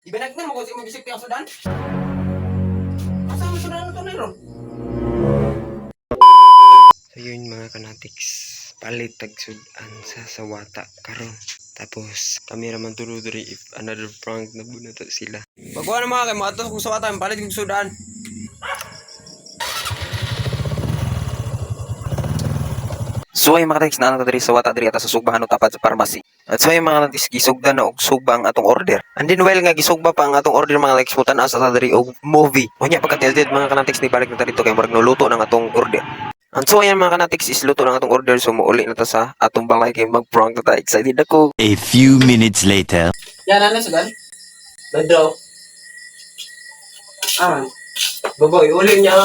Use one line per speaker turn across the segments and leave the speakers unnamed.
Ibinagnan mo kung sa imong gisipti ang sudan? Asa ang sudan na to ni ron?
So yun mga kanatics, palit tag sudan sa sawata karon. Tapos kami raman tulo diri if another prank na bunato sila.
Pagkuha na mga kay mga kung sawata, palit kong sudan.
So ay mga kanatics, naa na diri sa wata diri ata sa sugbahan o tapat sa pharmacy. At so ay mga kanatics, gisugda na og sugba ang atong order. And then while nga gisugba pa ang atong order mga kanatics, mutan-aw sa ta diri og movie. Unya pagka mga kanatics, ni balik na ta dito kay murag noluto ng atong order. And so ayan mga kanatics, is luto ng atong order, so muuli na ta sa atong balay kay mag-prank na ta. Excited ako.
A few minutes later.
Yan, ano sudan? Badro. Ah, baboy, uli niya.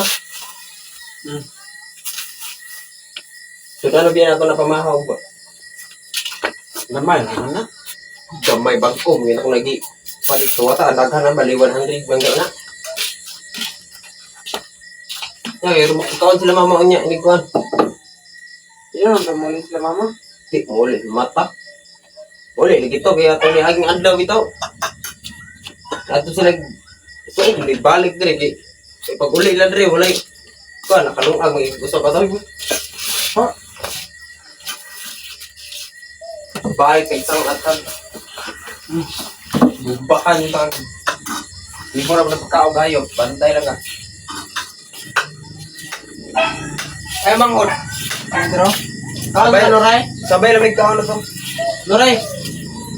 Sudan na biyan ako na pamahaw ba? Gamay, ano na? Gamay bangko, ngayon ako lagi palit sa wata, daghan na bali 100 bangga na. Ay, rumakaon sila mama unya, ini kuan.
Yun, tumulong sila mama.
Di, muli, mata. Muli, lagi to, kaya ito ni aging adlaw ito. Ato sila, so, hindi balik dire, kay, kay pag uli lang dire, walay, kuan, nakalungag, may gusto pa to. Ha? Balik sa isang atag. Bubakan yung tag. Hindi ko na pagkaog hayop, bantay lang ka. Ay, manghod.
Pedro? Kaon
Sabay
ka, Loray?
Sabay lamig kaon na to.
Loray!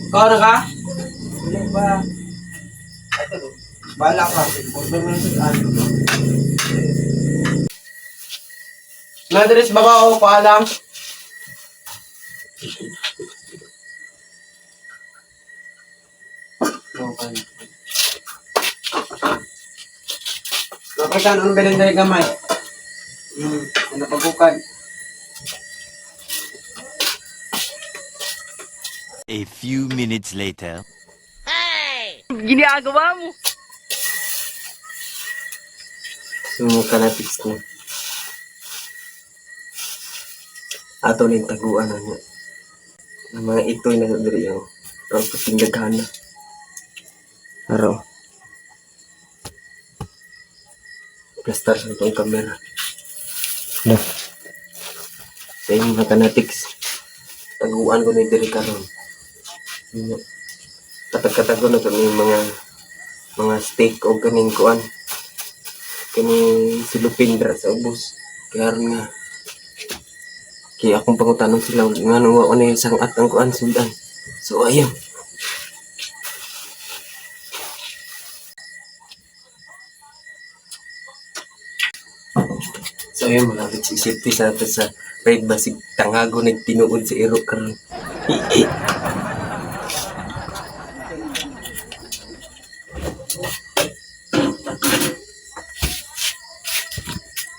Kaon na ka? Wala ba? Bala ka. Order mo na sa ano. Nandres baba o paalam. Napakan ang bilin dahil gamay. Ano pagkukan?
A few minutes later.
So kanatics na. Ato na yung taguan na niya. Ang mga itoy na sa diri ang ang kasing na. Araw. Plastar sa itong kamera. Na. Sa yung mga kanatics. Taguan ko na yung diri karon. Yun nga. Katag-katago na ito yung mga steak o ganing kuan kini silupin dra sa ubos kaya aron nga kaya akong pangutanon sila ngano wa na yung sangat ang kuan sundan, so ayun. So ayun mga bitch, isipti sa ato sa raid basig tangago nagtinuod sa iro karon.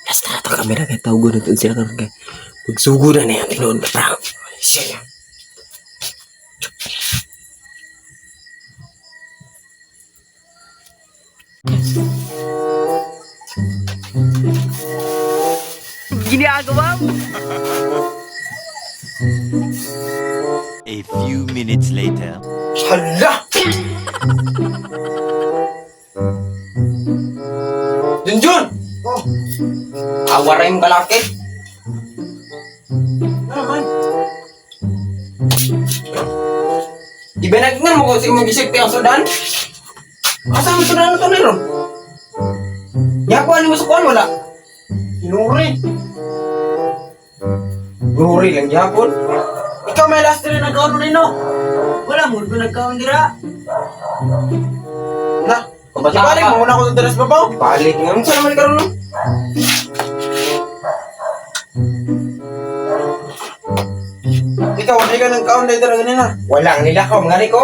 Basta na ito kamera kay tawgo na doon sila karon kay magsugo na na yung tinuod na prank. Siya.
A few minutes later.
Hala! Junjun!
Oh.
Awaray mong kalaki.
Ano man?
Ibinagnan mo kung sa imong gisipti ang sudan? Asa ang sudan na to ni ron? Yakuan ni mo sa kuan wala.
Sinuri.
Nuri lang yapon.
Ikaw may last rin nagkaon rin no? Wala mo doon nagkaon dira.
Na,
Ibalik mo muna ako sa dress babaw.
Balik nga. Unsa naman karon no?
Ikaw wala ka nagkaon dahil dira ganina.
Wala nila ko mga ko.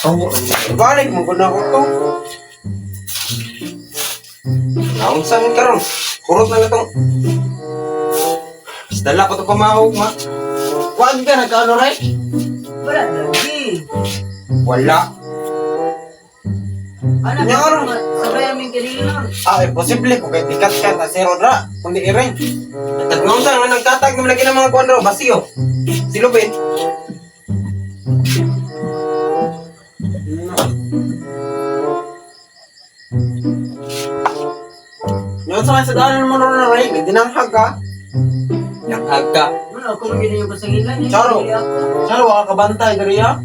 Oh, ibalik mo kuna ako to.
Naunsa man karon? Kurot na natong. Dala pa to pamahog ma.
Wag ka nagkaon rin.
Wala lagi.
Wala.
Ano
Nya karon.
Sabay aming kanina.
Ah, imposible kung kay tikat ka na zero dra. Kundi iring.
At ngayon nga nagtatag ng lagi ng mga kuan raw, basiyo. Silupin.
man sa daanan mo ron na rin, dinanghag ka.
Nanghag ka.
Wala ako man yun yung pasangilan. Eh.
Charo.
Dili ako.
Charo, wala ka bantay diri ha.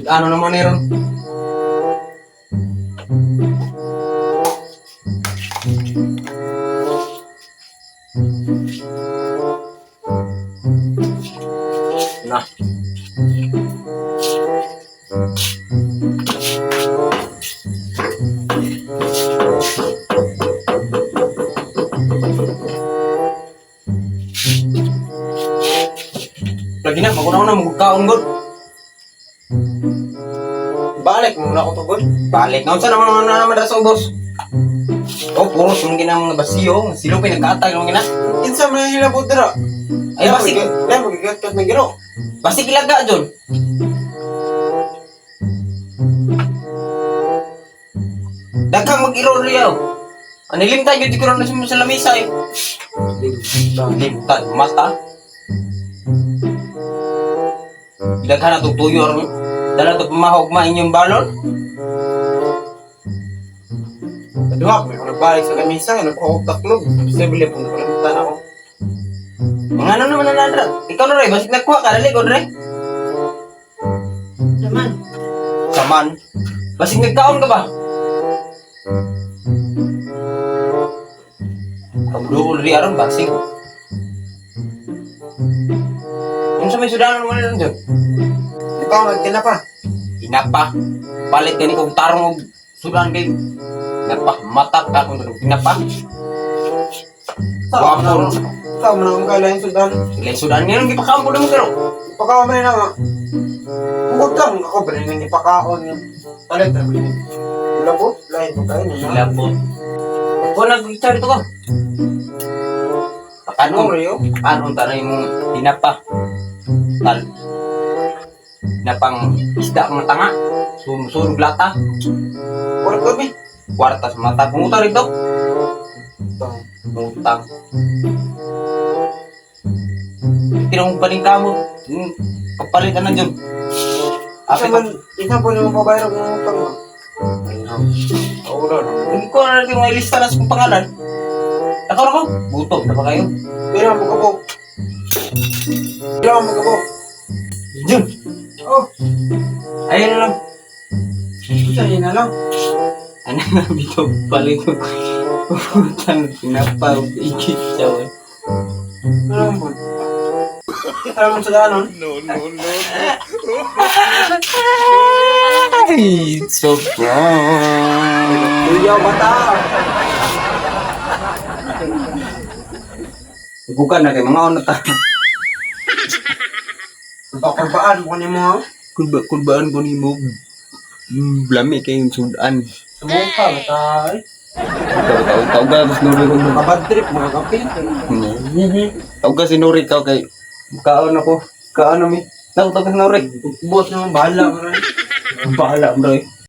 Ano naman ni ron? Na. Lagi na, magunaw na, magkaon god.
Balik mo na ako to god.
Balik. Ngayon sa naman naman naman na sa ubos. Oh, puros mong ginang mga basiyo. Silo pa nagkatag mong gina.
Kinsa man ang hilabot dira?
Ay, basig.
Dahil magigat na giro.
Basig ilaga, John. Daghang mag-irol riyaw. Anilimtan yun, di ko rin sa lamisa eh. Limtan, mata. Ilaghan na itong tuyo. Aron. Dala ito pamahog ma inyong balon.
Duha, may ako nagbalik sa lamisa, nagkuha ko taklog. Posible po nakalimutan ako.
Mga ano naman na nandra. Ikaw na rin, basig nagkuha ka, dali ko rin.
Saman.
Saman. Basig nagkaon ka ba? Pagduol ri aron basig. Unsa may sudanon mo nila dyan?
Ikaw nagkina pa.
Inapa. Palit gani kong tarong og sudan kay Inapa mata ka kung tanong inapa. Wapo.
Sao man akong kailangan sudan.
Sila sudan ngayon gipakaon po mo pero.
Pakaon man na nga. Bukod lang ako, ba rin ipakaon yung palit na rin. Labot, lain mo kayo na.
Labot. Ko nag-char ito ko.
Ano
Paano
Rio?
Paano tanay mong tinapa? Tal. Tinapang isda ang tanga. Sumusunog lata.
Wala kami.
Kwarta sa mata. Pumuta rito. Pumutang. Tinong paling kamo. Pagpalitan na dyan.
Isa
Apit
man, isa po naman pabayro ng utang mo. Oo na.
Hindi ko na rin yung ilista na sa kong pangalan. Ako na ko. Gutom na ba kayo?
Pero ang pagkabok. Pero ang pagkabok.
Jun!
Oh,
Ayun na lang.
isa yun na lang.
Ano na bitaw palit ko. Putang tinapa. Ikit siya.
Ano ang po? Alam mo sa daanon?
Ay, it's so proud.
Kuya, bata!
Bukan na kay mga ono ta.
Pakurbaan mo kanimo ha?
Kurba kurbaan ko nimo. Lami kay sudan.
Sumuka, bata. Ay,
Tawag tawag tawag ka nuri ko.
Kabad trip, mga kape.
Tawag ka si Nuri ka kay kaon ako. Kaon mi. Tawag tawag ka si Nuri.
Buot naman, bahala mo rin.
Bahala bro.